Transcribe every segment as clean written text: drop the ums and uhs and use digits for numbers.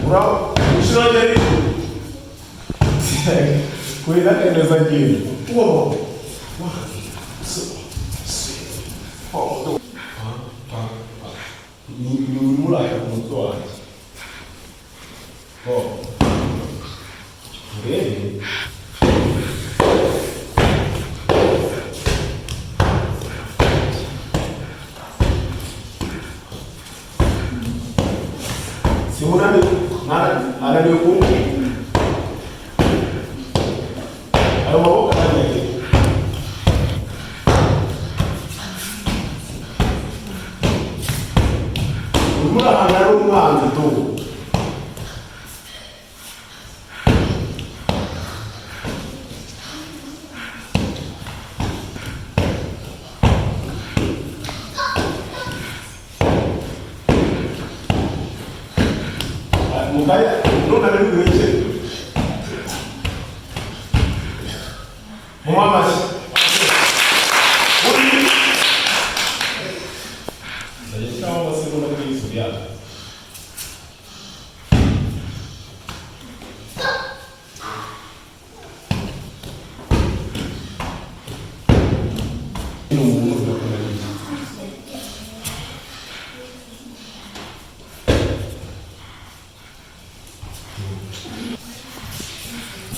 Ura ushyiraho kurira neza ngiye. Wow. One, two, three, four. Pa, pa, pa. Ni urimo urahera ku mutwe wanjye. Oh. Urebe. Simunani ananiwe kumwe. Ayo maboko aranyage. Urimo urahangana n'umwanzi tu. Mukanya nunanirwa uheke. Muhe amashyi. Uri ndajya nshyiraho amasegonda kuri iyi yacu. Ni umuntu birakunaniye.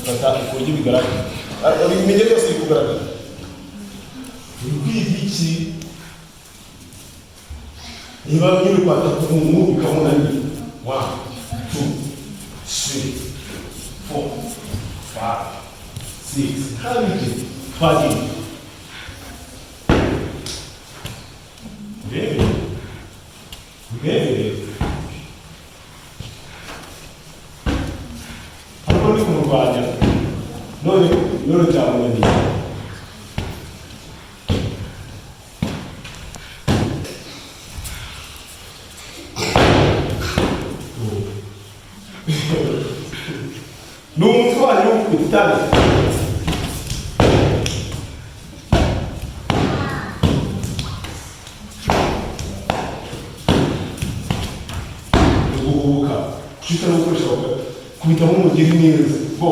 Fata ku buryo bigaragara. Imigeri yose iri kugaragara. Uri kwiga iki? Niba nyiri kwataka umuntu bikamunanira. 1, 2, 3, 4, 5, 6. Kabiri. Twagiye. Urebe. Urebe. Ariko ndi kumurwanya. None byamunaniye. Ni umutwe wanyu w'ukubita itabi. Guhubuka. Kuki utari gukoresha kubitamo umugeri neza. Go.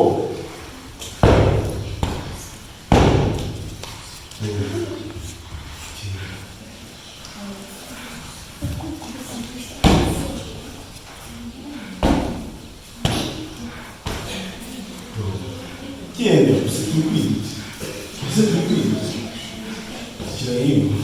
Genda gusa turi kwiga iki? Ese turi kwiga iki? Shyira hino.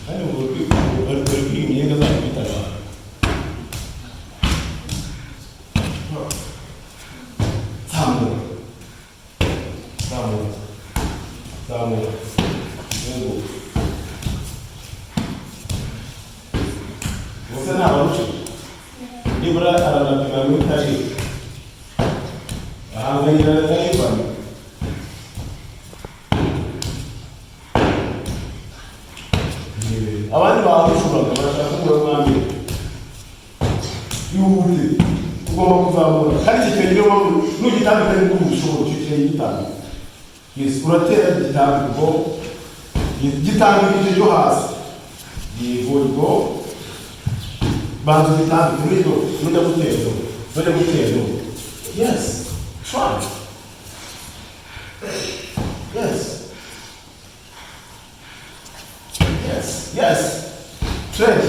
Kandi ngo bari kwiga imyenda zakubita abantu. Zamura. Zamura. Zamura. Yego. Gusa ntabarusha. Nibura aranapima n'utari. Ahanganye na Ivan. Abandi bahushuraga barashaka kumura mwami. Ihute. Ugomba kuzamura. Kandi icyo kirenge niyo mpamvu nugitambika nibwo ubishobora, icyo kirenge gitambika. Yes, uratera gitambika ubwo gitambika icyo cyo hasi. Yego, yego. Banza ugitambike muri do, nujya gutera do, nujya gutera do. Yes, try. Yes. Yes, yes. Train.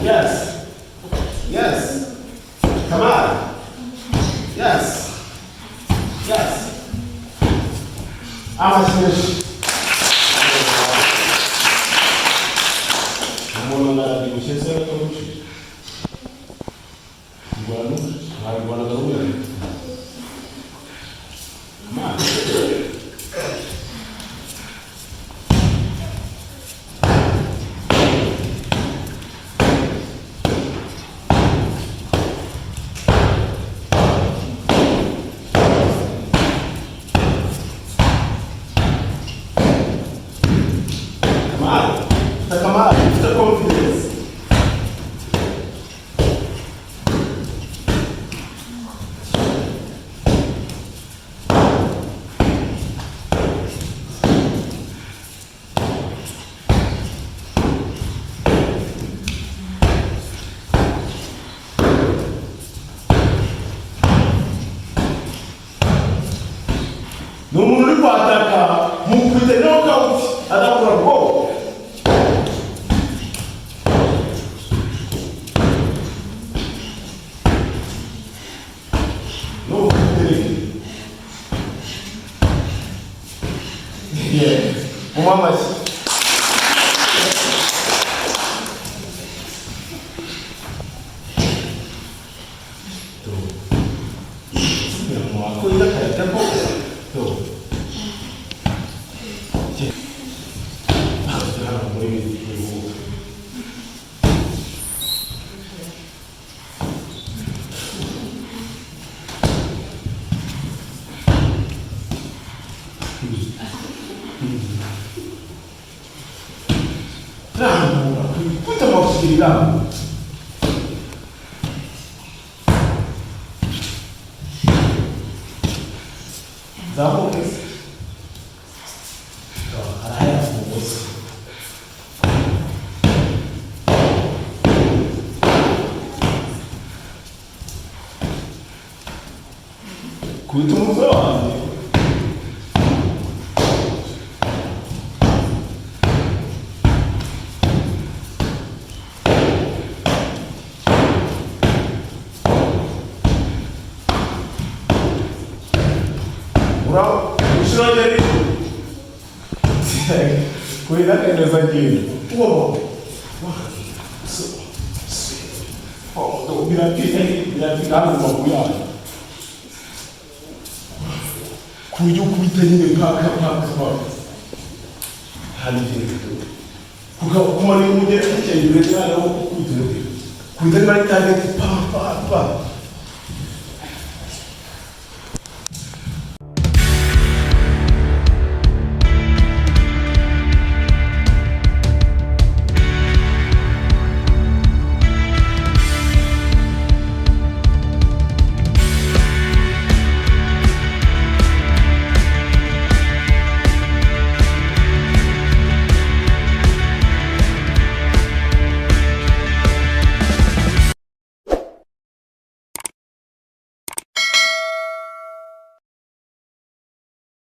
Yes. Yes. Come on. Yes. Yes. Amashyi menshi. Umuntu arabyibushye se akamucisha. Kurwana ntarwanaga n'umuyaga. Come on. Come on. Come on. Ufite confidence. Ni umuntu uri kwataka mukubita knockout adakora go. No, yeah. Muma amashyi. Wakunda karate ko to muri biruhuko. Rambura, kwita amashyi rambura. Zamuke se. Araya umugozi. Kubita umutwe wanjye. Ura ushirongera kurira neza ngendo. Uwo. Oh, biratinda biratinda hano mu maguru yayo. Ku buryo ukubita nyine paka paka paka. Hari igihe kuko kumara umugeri ukeye imbere yawe wo gukubita umugeri. Kubita niba ari target pa pa pa.